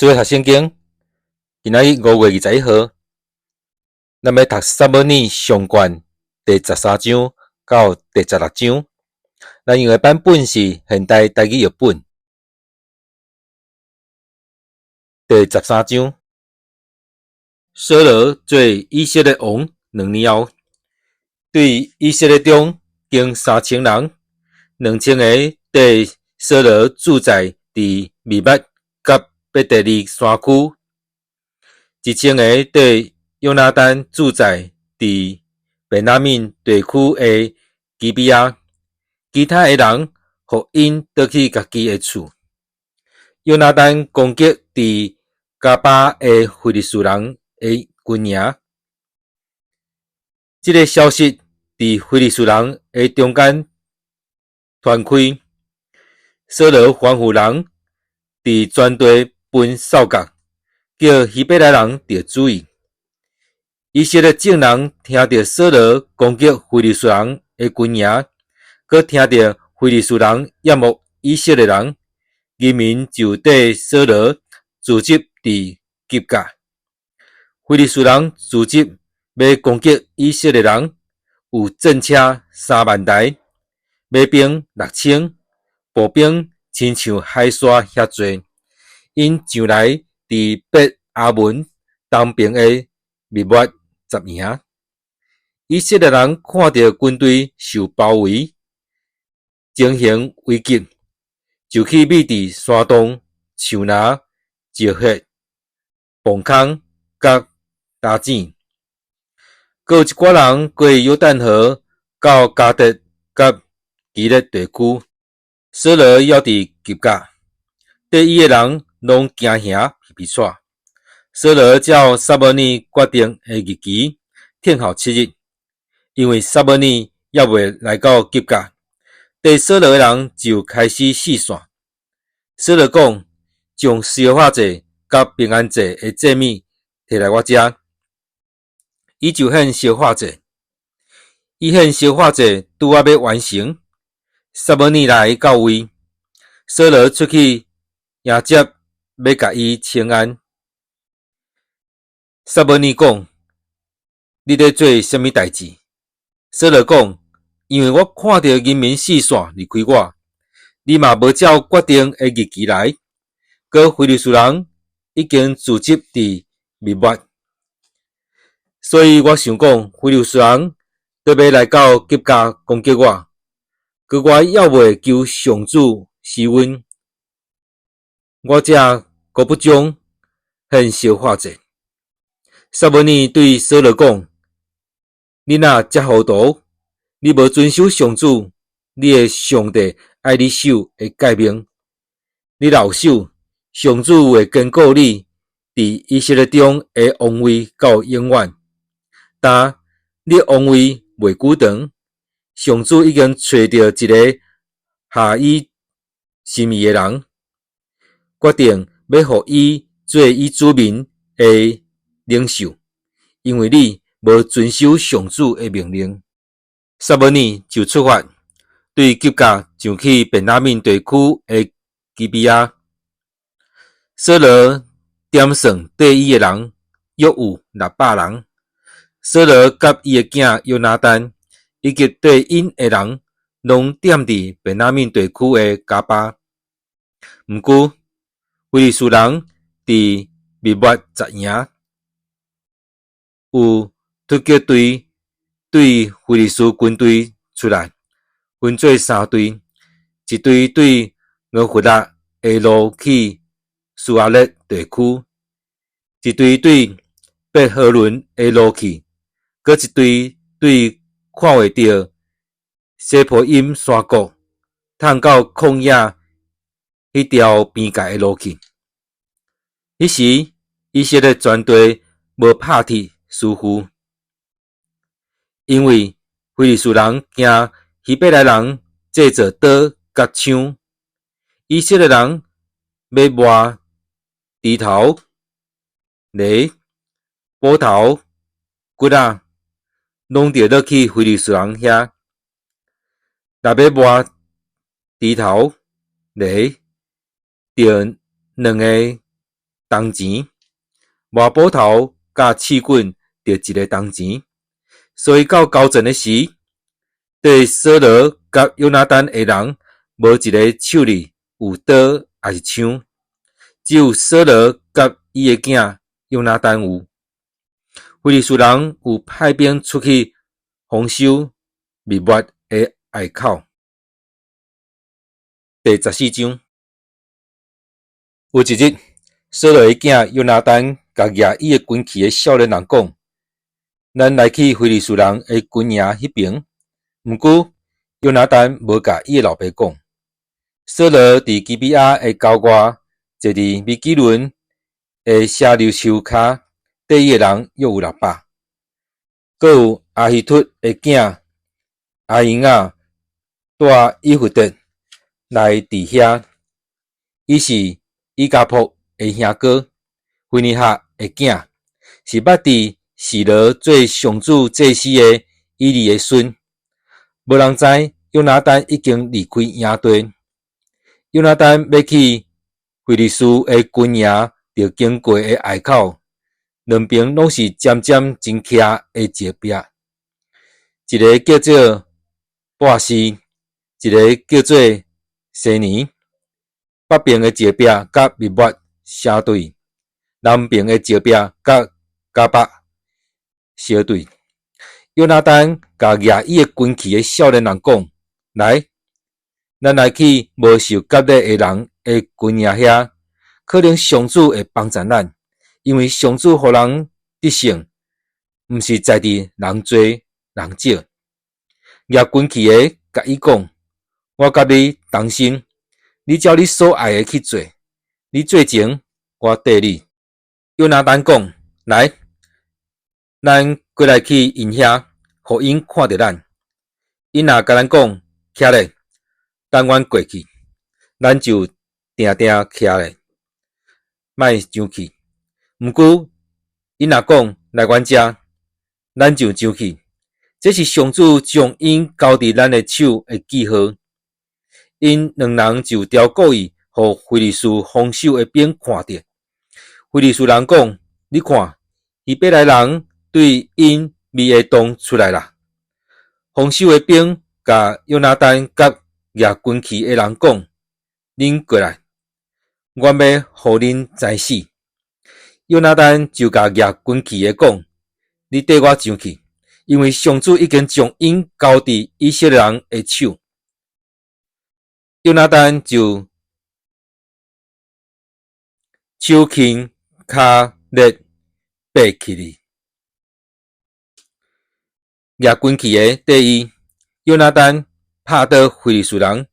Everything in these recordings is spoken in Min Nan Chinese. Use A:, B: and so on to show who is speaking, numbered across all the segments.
A: 做伙讀聖經，今仔日5月21號，咱欲讀撒母耳上卷第13章到第16章。咱用的版本是現代台語譯本。第13章，掃羅做以色列王2年後，對以色列中揀3000人，2000個綴掃羅駐在佇密抹佮伯特利山區，1000個綴約拿單駐在佇便雅憫地區的基比亞，其他的人予𪜶倒去家己的厝。約拿單攻擊佇迦巴的非利士人的軍營，這个消息佇非利士人的中間傳開。掃羅吩咐人佇全地分哨角，叫希伯來人著注意。以色列眾人聽著掃羅攻擊非利士人的軍營，閣聽著非利士人厭惡以色列人，人民就綴掃羅聚集佇吉甲。非利士人聚集欲攻擊以色列人，有戰車3萬台，馬兵6000，步兵親像海沙遐濟。𪜶上來佇伯亞文東爿的密抹十營。以色列人看著軍隊受包圍，情形危急，就去覕佇山洞、樹林、石穴、墓空佮焦井。閣有一寡人過約旦河到迦得佮基列地區。掃羅猶佇吉甲，綴伊的人攏驚嚇皮皮掣。掃羅照撒母耳決定的日期，等候7日，因為撒母耳猶未來到吉甲，綴掃羅的人就開始四散。掃羅講：將燒化祭佮平安祭的祭物提來我遮。伊就獻燒化祭，伊獻燒化祭拄仔欲完成，撒母耳來到位，掃羅出去迎接，欲共伊請安。撒母耳講：你咧做啥物代誌？掃羅講：因為我看著人民四散離開我，你嘛無照決定的日期來，閣非利士人已經聚集佇密抹，所以我想講，非利士人都欲來到吉甲攻擊我，閣我猶未求上主施恩，我才閣不將獻燒化祭。撒母耳對掃羅講：你若遮糊塗，你無遵守上主你的上帝愛你守的誡命，你若有守，上主會堅固你佇以色列中的王位到永遠。但你王位袂久長，上主已經揣著一个合伊心意的人，決定欲予伊做伊子民的領袖，因為你無遵守上主的命令。撒母耳就出發，對吉甲上去便雅憫地區的基比亞。掃羅點算綴伊的人約有600人。掃羅佮伊的囝約拿單以及綴𪜶的人，攏踮佇便雅憫地區的迦巴。毋過，非利士人佇密抹紮營，有突擊隊對非利士軍隊出來，分做三隊，一隊對俄弗拉的路去書阿勒地區，一隊對伯和崙的路去，閣一隊對看袂著西波音山谷，通到曠野彼條邊界的路去。彼時，以色列全地無拍鐵師傅，因為非利士人驚希伯來人製造刀佮槍。以色列人欲磨鋤頭、犁、斧頭、骨仔，攏著落去非利士人遐。若欲磨鋤頭、犁，著兩个銅錢，麻斧頭佮刺棍著一个銅錢。所以到交戰的時，綴掃羅佮約拿單的人，無一个手裡有刀抑是槍，只有掃羅佮伊的囝約拿單有。非利士人有派兵出去防守密抹的隘口。第14章，有一日，掃羅的囝約拿單共舉伊的軍旗的少年人講：咱來去非利士人的軍營彼爿。毋過，約拿單無共伊的老爸講。掃羅佇基比亞的郊外，坐佇米基倫的石榴樹跤，綴伊的人約有600，閣有亞希突的囝亞希雅帶以弗得來佇遐，伊是伊迦博的兄哥，非尼哈的囝，是捌佇示羅做上主祭司的以利的孫。無人知約拿單已經離開營地。約拿單欲去非利士的軍營，著經過的隘口，兩爿攏是尖尖真徛的石壁，一个叫做波斯，一个叫做西尼。北爿的石壁佮密抹相對，南爿的石壁佮迦巴相對。約拿單共舉伊的軍旗的少年人講：來，咱來去無受割禮的人的軍營遐，可能上主會幫贊咱，因為上主予人得勝，毋是在佇人濟人少。舉軍旗的共伊講：我佮你同心，你照你所愛的去做，你做前，我綴你。約拿單講：來，咱過來去𪜶遐，予𪜶看著咱。𪜶若共咱講徛咧，等阮過去，咱就定定徛咧，莫上去。毋過，𪜶若講來阮遮，咱就上去。這是上主將𪜶交佇咱的手的記號。𪜶兩人就調故意，予非利士防守的兵看著。非利士人講：你看，希伯來人對𪜶覕的洞出來啦。防守的兵共約拿單佮舉軍旗的人講：恁過來，阮欲予恁知死。約拿單就共舉軍旗的講：你綴我上去，因為上主已經將𪜶交佇以色列人的手。約拿單就手輕跤力爬起去，舉軍旗的綴伊，約拿單拍倒非利士人，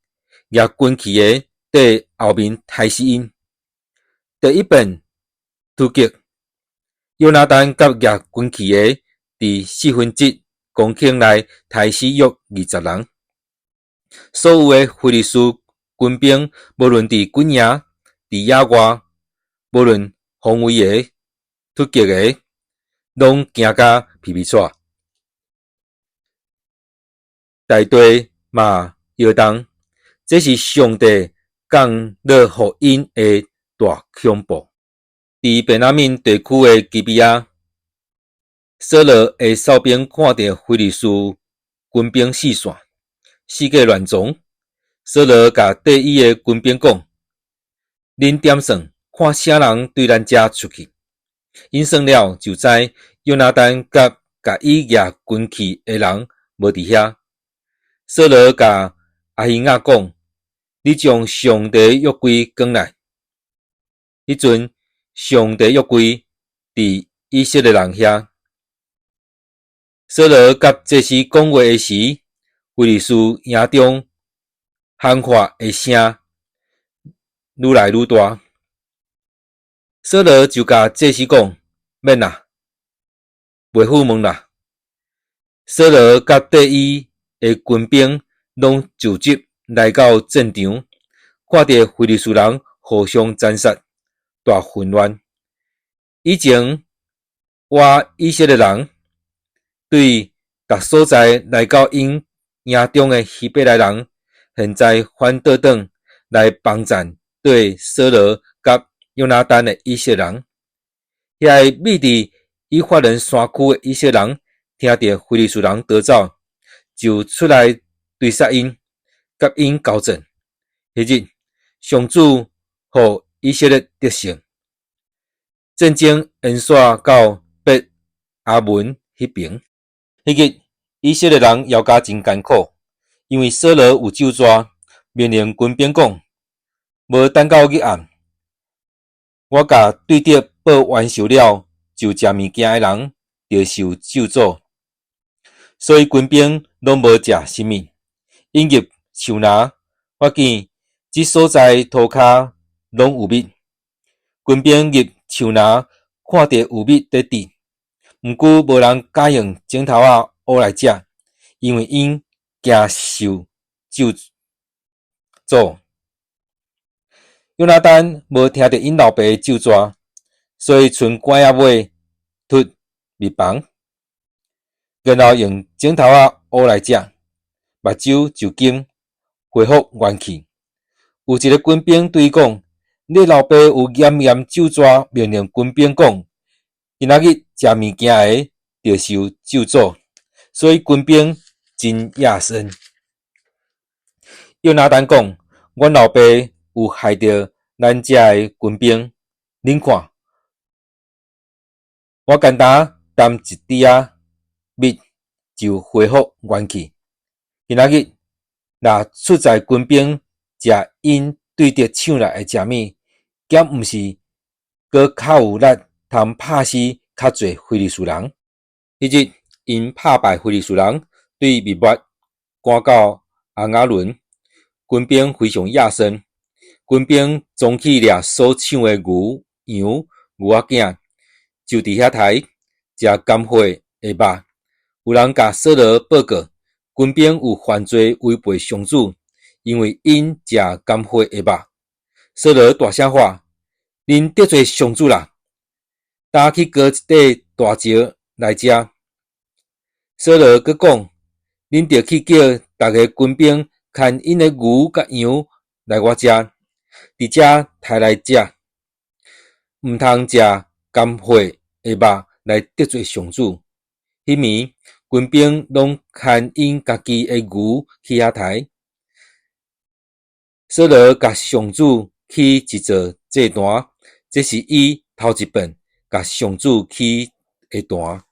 A: 舉軍旗的綴後面刣死𪜶。第一遍突擊，約拿單佮舉軍旗的佇四分之一公頃內刣死約20人。所有的非利士軍兵，無論佇軍營、佇野外，無論防衛的、突擊的，攏驚甲皮皮掣。大地嘛搖動，這是上帝降落予𪜶的大恐怖。佇便雅憫地區的基比亞，掃羅的哨兵看著非利士軍兵四散，四界亂傱。掃羅共綴伊的軍兵講：恁點算，看啥人對咱遮出去？𪜶算了就知約拿單佮共伊舉軍旗的人無佇遐。掃羅共亞希雅講：你將上帝約櫃扛來。彼陣上帝約櫃佇以色列人遐。掃羅佮祭司講話的時，非利士營中喊喝的聲愈來愈大。掃羅就共祭司講：免啦，袂赴問啦。掃羅佮綴伊的軍兵攏聚集來到戰場，看著非利士人互相殘殺，大混亂。以前倚以色列人對逐所在來到𪜶營中的希伯來人，現在反倒轉來幫贊對掃羅佮約拿單的以色列人。遐个覕佇以法蓮山區的以色列人，聽著非利士人逃走，就出來追殺𪜶，佮𪜶交戰。彼日，上主予以色列得勝，戰爭延續到伯亞文彼爿。彼日，以色列人枵甲真艱苦，因為掃羅有咒詛，命令軍兵講：無等到日暗，我共對敵報冤仇了，就食物件的人，著受咒詛。所以軍兵攏無食啥物。𪜶入樹林，發見這所在塗跤攏有蜜。軍兵入樹林，看著有蜜佇滴，毋過無人敢用指頭仔挖來食，因為𪜶驚受咒詛。約拿單無聽著𪜶老爸的咒詛，所以賰拐仔尾禿蜜房，然後用指頭仔挖來食，目睭就金，恢復元氣。有一个軍兵對伊講：你老爸有嚴嚴咒詛，命令軍兵講，今仔日食物件的，著受咒詛。所以軍兵真訝酸。約拿單講：阮老爸有害著咱遮的軍兵，恁看，我干焦澹一滴仔蜜就恢復元氣。今仔日若出在軍兵食𪜶對敵搶來的食物，敢毋是閣較有力通拍死較濟非利士人？彼日，𪜶拍敗非利士人，對密抹趕到亞雅崙，軍兵非常訝酸。軍兵裝去掠所搶的牛、羊、牛仔囝，就佇遐刣，食甘血的肉。有人共掃羅報告，軍兵有犯罪違背上主，因為𪜶食甘血的肉。掃羅大聲喊：恁得罪上主啦！擔去割一塊大石來遮。掃羅閣講：恁著去叫逐个軍兵牽𪜶的牛佮羊來我遮，佇遮刣來食，毋通食甘血的肉來得罪上主。彼暝，軍兵攏牽𪜶家己的牛去遐刣。掃羅共上主起一座祭壇，這是伊頭一遍共上主起的壇。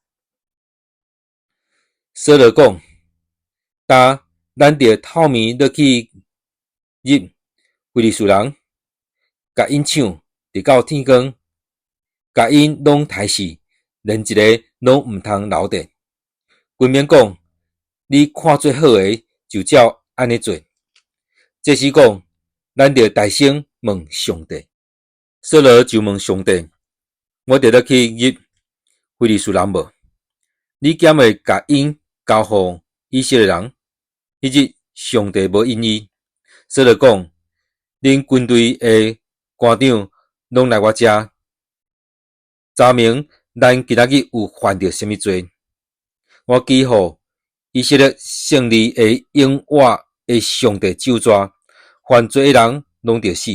A: 掃羅講：今咱著透暝落去入非利士人，共𪜶搶，直到天光，共𪜶攏刣死，連一个攏毋通留著。軍兵講：你看做好的，就照按呢做。祭司講：咱著大聲問上帝。掃羅就問上帝：我著落去入非利士人無？你敢會共𪜶交予以色列人？彼日上帝無應伊。掃羅講：恁軍隊的官長攏來我遮，查明咱今仔日有犯著啥物罪。我祈予以色列勝利的永活的上帝咒詛，犯罪的人攏著死，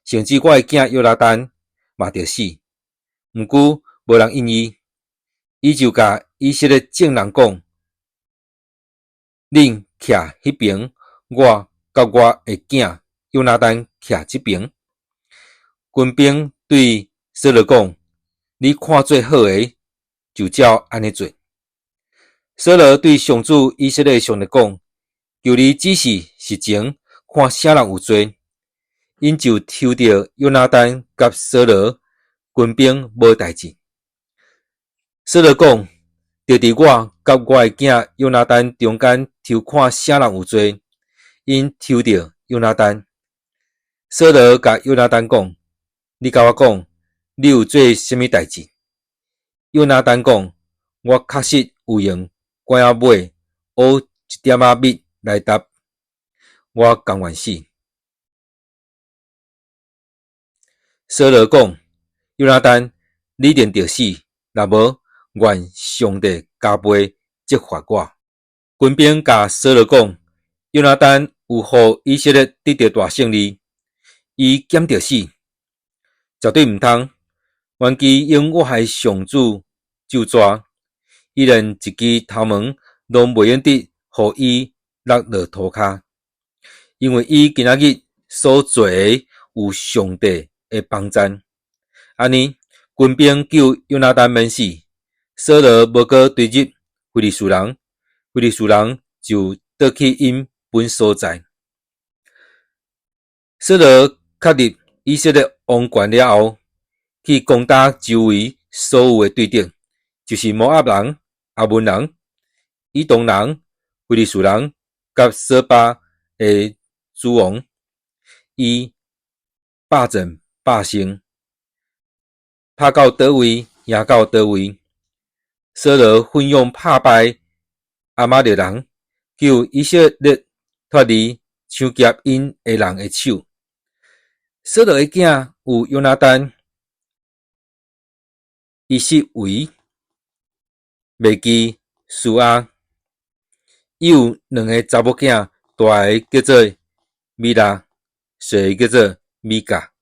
A: 甚至我的囝約拿單嘛著死。毋過無人應伊，伊就共以色列眾人講：恁徛彼爿，我佮我的囝約拿單徛這爿。軍兵對掃羅講：你看做好的，就照按呢做。掃羅對上主以色列上帝講：求你指示實情，看啥人有罪。𪜶就抽著約拿單佮掃羅軍兵無代誌。掃羅講：著佇我佮我的囝約拿單中間抽看啥人有罪。𪜶抽著約拿單。掃羅共約拿單講：你共我講，你有做啥物代誌？約拿單講：我確實有用拐仔尾挖一點仔蜜來澹，我甘願死。掃羅講：約拿單，你一定著死，若無，願上帝加倍責罰我。軍兵共掃羅講：約拿單有予以色列得著大勝利，伊敢著死。絕對毋通！願其用我的上主咒詛，伊連一支頭毛攏袂用得予伊落落塗跤，因為伊今仔日所做的有上帝的幫贊。按呢，軍兵救約拿單免死，掃羅無閣追入非利士人，非利士人就倒去𪜶本所在。掃羅確立以色列王權了後，去攻打周圍所有的對敵，就是摩押人、亞捫人、以東人、非利士人佮瑣巴的諸王，伊百戰百勝，拍到佗位，贏到佗位。掃羅奮勇拍敗亞瑪力人，救以色列脫離搶劫𪜶的人的手。掃羅的囝有約拿單、伊實維、麥基舒亞，伊有兩个查某囝，大个叫做米拉，細个叫做米甲。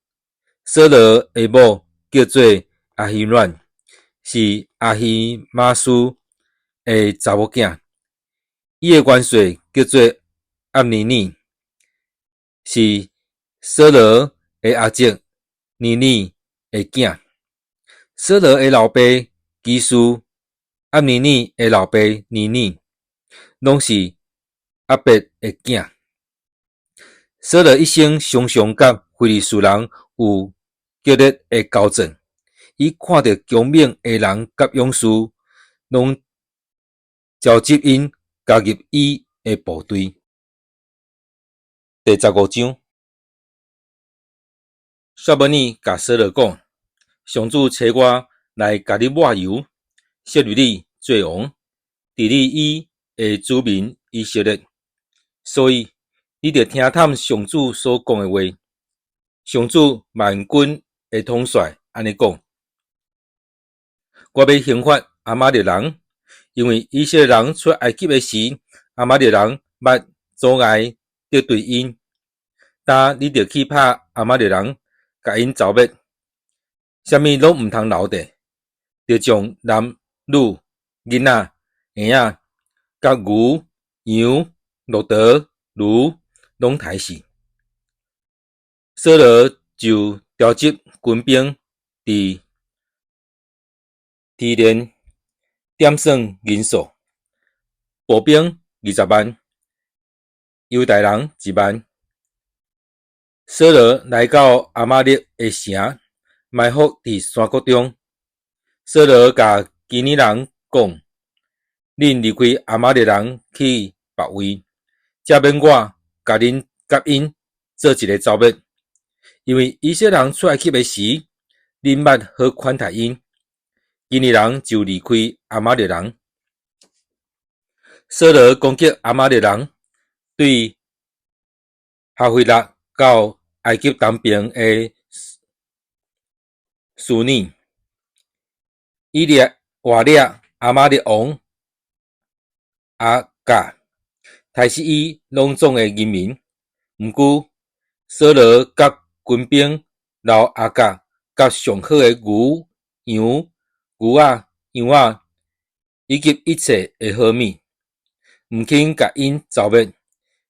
A: 掃羅的某叫做亞希暖，是亞希瑪斯的查某囝。伊的元帥叫做押尼珥，是掃羅的阿叔尼珥的囝。掃羅的老爸基士，押尼珥的老爸尼珥，攏是亞別的囝。掃羅一生常常佮非利士人有激烈的交戰。伊看著強猛的人佮勇士，攏召集𪜶加入伊的部隊。第15章，撒母耳共掃羅講：上主差我來共你抹油，設立你做王，治理伊的子民以色列。所以你著聽探上主所講的話。上主萬軍的統帥按呢講：我欲刑罰亞瑪力人，因為以色列人出埃及的時，亞瑪力人捌阻礙得罪𪜶。今你著去拍亞瑪力人，共𪜶剿滅，啥物攏毋通留著，著將男女、囡仔、嬰仔、佮牛、羊、駱駝、驢攏刣死。掃羅就調集軍兵佇提連點算人數，步兵20萬，猶大人1萬。掃羅來到亞瑪力的城，埋伏佇山谷中。掃羅共基尼人講：恁離開亞瑪力人去別位，才免我共恁佮𪜶做一个剿滅。因為以色列人出埃及的時，恁捌好款待𪜶。基尼人就離開亞瑪力人。掃羅攻擊亞瑪力人，對哈腓辣到埃及東爿的書珥，伊掠活掠亞瑪力王亞甲，刣死伊攏總的人民。毋過，掃羅佮軍兵留亞甲佮上好的牛、羊、牛仔、羊仔，以及一切的好物，毋肯共𪜶剿滅，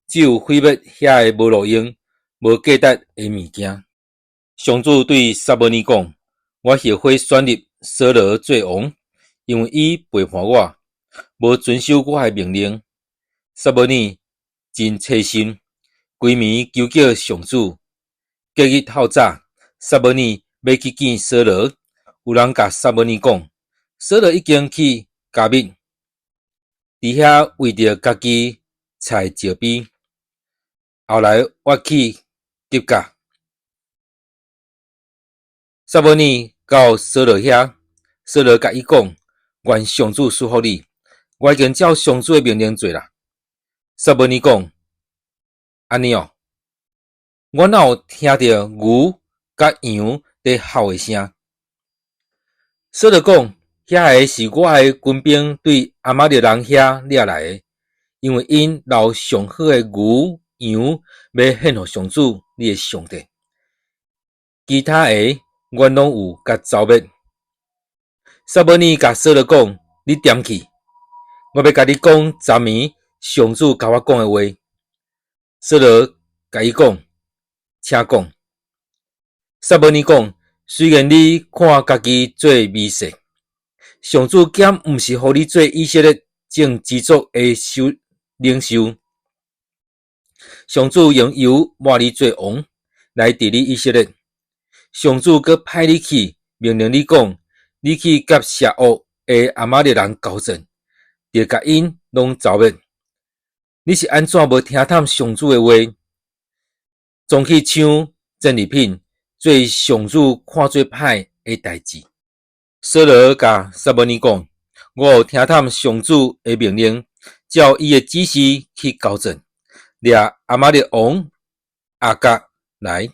A: 只有毀滅遐个無路用、無價值的物件。上主對撒母耳講：我後悔選立掃羅做王，因為伊背叛我，無遵守我的命令。撒母耳真齊心，規暝求叫上主。隔日透早，撒母耳欲去見掃羅，有人共撒母耳講，掃羅已經去迦密，佇遐為著家己採石碑。後來越去吉甲。撒母耳到掃羅遐，掃羅共伊講：願上主賜福你，我已經照上主的命令做啦。撒母耳講：按呢哦，我哪有聽著牛佮羊佇吼的聲？掃羅講：遐个是我的軍兵對亞瑪力人遐掠來的，因為𪜶留上好的牛羊欲獻予上主你的上帝，其他的阮攏有共剿滅。撒母耳共掃羅講：你踮去，我欲共你講昨暝上主共我講的話。掃羅共伊講：請講。撒母耳講：雖然你看家己做微細，上主敢毋是予你做以色列眾支族的首領袖？上主用油抹你做王，來治理以色列。上主閣派你去，命令你講：你去佮邪惡的亞瑪力人交戰，著共𪜶攏剿滅。你是按怎無聽探上主的話，總去搶戰利品，做上主看做歹的代誌？掃羅共撒母耳講：我有聽探上主的命令，照伊的指示去交戰，掠亞瑪力王亞甲來，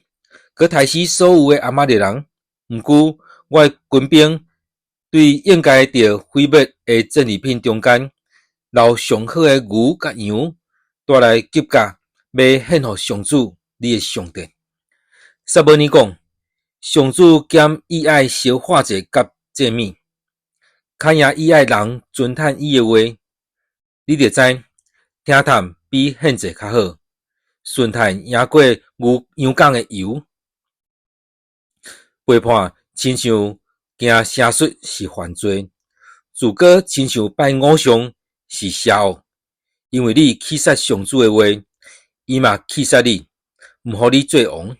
A: 閣刣死所有的亞瑪力人。毋過，我的軍兵對應該著毀滅的戰利品中間，留上好的牛佮羊，帶來吉甲，欲獻予上主你的上帝。撒母耳講：上主敢喜愛燒化祭佮祭物，較贏喜愛人遵趁伊的話。你著知，聽探比獻祭較好，順趁贏過牛羊犅的油。背叛親像行邪術是犯罪，自高親像拜偶像是邪惡。因為你棄殺上主的話，伊嘛棄殺你，毋予你做王。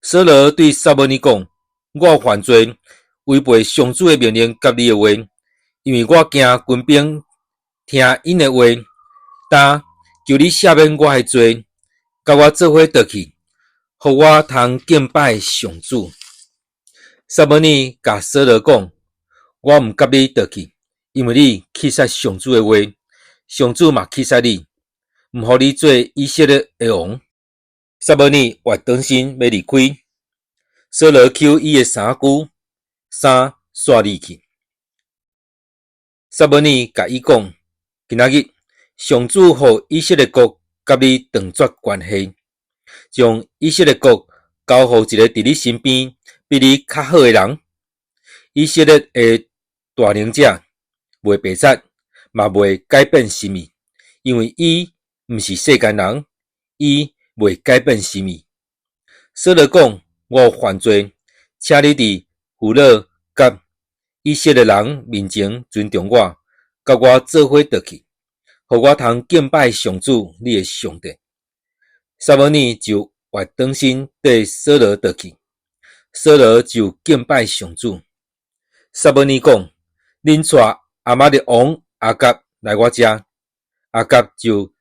A: 掃羅對撒母耳講：我有犯罪，違背上主的命令佮你的話，因為我驚軍兵聽𪜶的話。今求你赦免我的罪，佮我做伙倒去，予我通敬拜上主。撒母耳共掃羅講：我毋佮你倒去，因為你棄殺上主的話，上主嘛棄殺你，毋予你做以色列的王。撒母耳越轉身欲離開，掃羅搝伊的衫袖，衫煞離去。撒母耳共伊講：今仔日上主予以色列國佮你斷絕關係，將以色列國交予一个佇你身邊比你較好的人。以色列的大能者袂白賊，嘛袂改變心意，因為伊毋是世間人，伊袂改變心意。掃羅講：我有犯罪，請你佇父老佮以色列人面前尊重我，佮我做伙倒去，予我通敬拜上主你的上帝。撒母耳就越轉身綴掃羅倒去，掃羅就敬拜上主。撒母耳講：恁帶亞瑪力王亞甲來我遮。亞甲就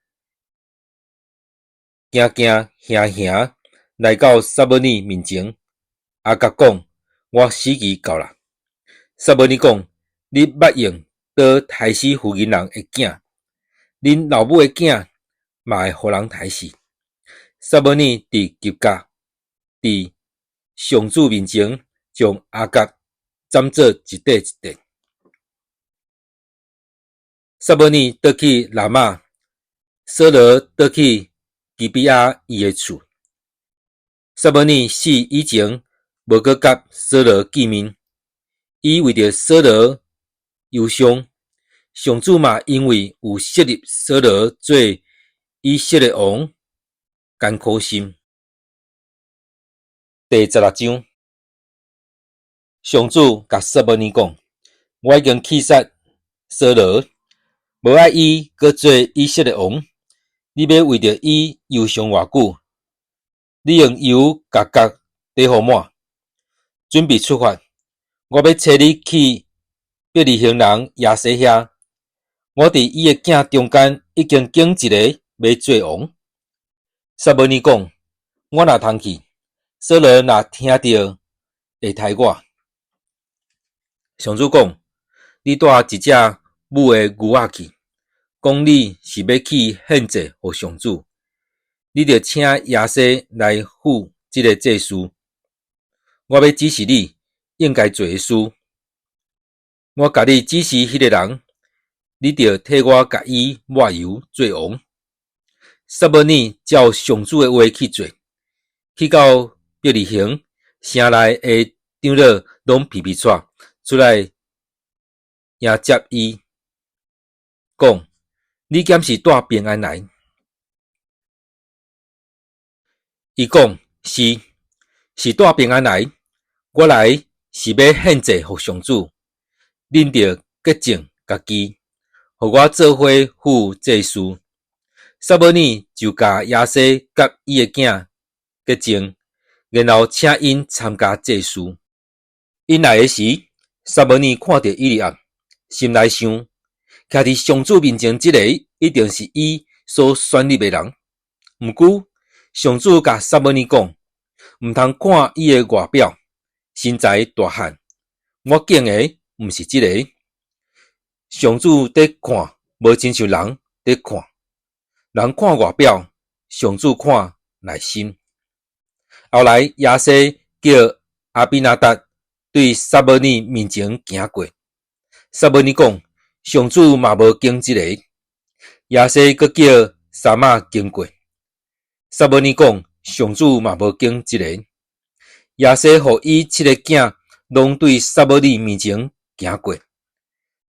A: 驚驚惶惶來到撒母耳面前。亞甲講：我死期到啦。撒母耳講：你捌用刀刣死婦人的囝，恁老母的囝嘛會予人刣死。撒母耳佇吉甲，佇上主面前，將亞甲斬做一塊一塊。撒母耳倒去拉瑪，掃羅倒去基比亞伊的厝。撒母耳死以前，無閣佮掃羅見面，伊為著掃羅憂傷。上主嘛因為有設立掃羅做以色列王，艱苦心。第16章，上主共撒母耳講：我已經棄殺掃羅，無愛伊閣做以色列王。你欲為著伊憂傷偌久？你用油共角底予滿，準備出發。我欲差你去伯利恆人耶西遐。我佇伊的囝中間已經揀一个欲做王。撒母耳講：我若通去，掃羅若聽著會刣我。上主講：你帶一隻母的牛仔去，講你是欲去獻祭予上主。你著請耶西來負這个祭事。我欲指示你應該做的事。我共你指示彼个人，你著替我共伊抹油做王。撒母耳照上主的話去做，去到伯利恆城內的長老攏皮皮掣出來迎接伊，講：你敢是帶平安來？伊講：是，是帶平安來。我來是欲獻祭予上主，恁著潔淨家己，予我做伙赴祭司。撒母耳就共耶西佮伊的囝潔淨，然後請𪜶參加祭司。𪜶來的時，撒母耳看著以利押，心內想：徛佇上主面前這個一定是伊所選立的人。毋過，上主共撒母耳講：毋通看伊的外表、身材大漢，我揀的毋是這個。上主佇看，無親像人佇看。人看外表，上主看內心。後來耶西叫亞比拿達對撒母耳面前行過，撒母耳講：上主嘛無揀這個。耶西閣叫沙瑪經過，撒母耳講：上主嘛無揀這個。耶西予伊七个囝攏對撒母耳面前行過，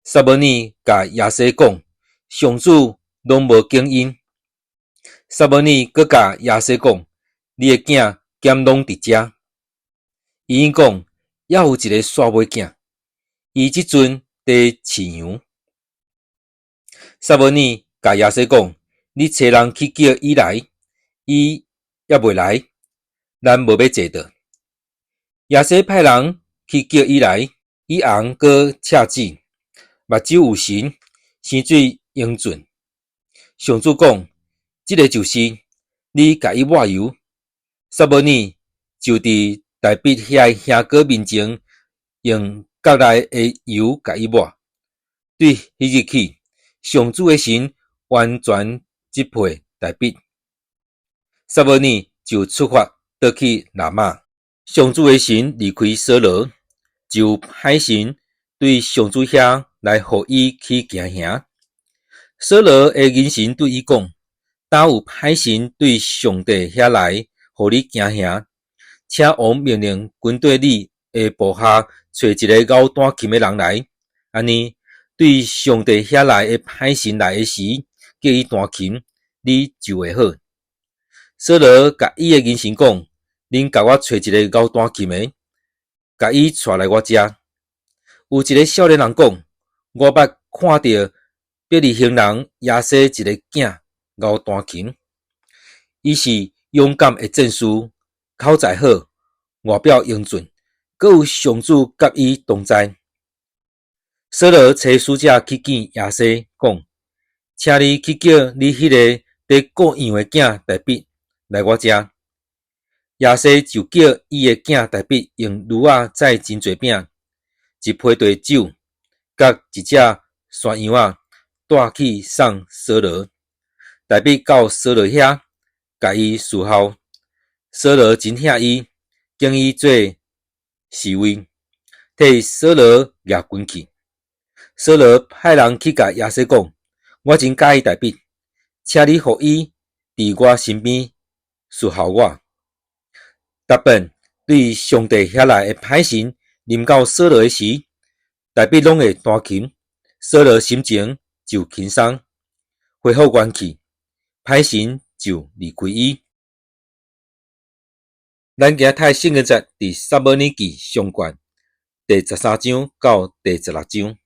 A: 撒母耳共耶西講：上主攏無揀𪜶。撒母耳閣共耶西講：你的囝敢攏佇遮？伊應講：猶有一个煞尾囝，伊這陣佇飼羊。撒母耳共耶西講：你差人去叫伊來，伊猶未來，咱無欲坐著。耶西派人去叫伊來，伊紅閣赤紫，目睭有神，生做英俊。上主講：這个就是，你共伊抹油。撒母耳就佇大衛遐兄哥面前，用角內的油共伊抹。對彼日起，上主的神完全支配大衛。撒母耳就出發倒去拉瑪。上主的神離開掃羅，就派神對上主遐來予伊去行行。掃羅的銀神對伊講：敢有歹神對上帝遐來予你行行？請王命令軍隊裡的部下揣一个𠢕彈琴的人來，按呢對上帝遐來的歹神來的時，叫伊彈琴，你就會好。掃羅共伊的銀神講：恁共我揣一个𠢕彈琴的，共伊帶來我遮。有一个少年人講：我捌看著伯利恆人耶西一个囝𠢕彈琴，伊是勇敢的戰士，口才好，外表英俊，閣有上主佮伊同在。掃羅差使者去見耶西，講：請你去叫你彼个佇顧羊的囝大衛來我遮。耶西就叫伊的囝大衛用驢仔載真濟餅、一批袋酒，佮一隻山羊仔帶去送掃羅。大衛到掃羅遐，共伊侍候。掃羅真疼伊，揀伊做侍衛，替掃羅舉軍器。掃羅派人去共耶西講：我真佮意大衛，請你予伊佇我身邊侍候我。逐擺對上帝遐來的歹神臨到掃羅的時，大衛攏會彈琴，掃羅心情就輕鬆，恢復元氣，歹神就離開伊。咱今仔讀的聖經節佇撒母耳記上卷第十三章到第十六章。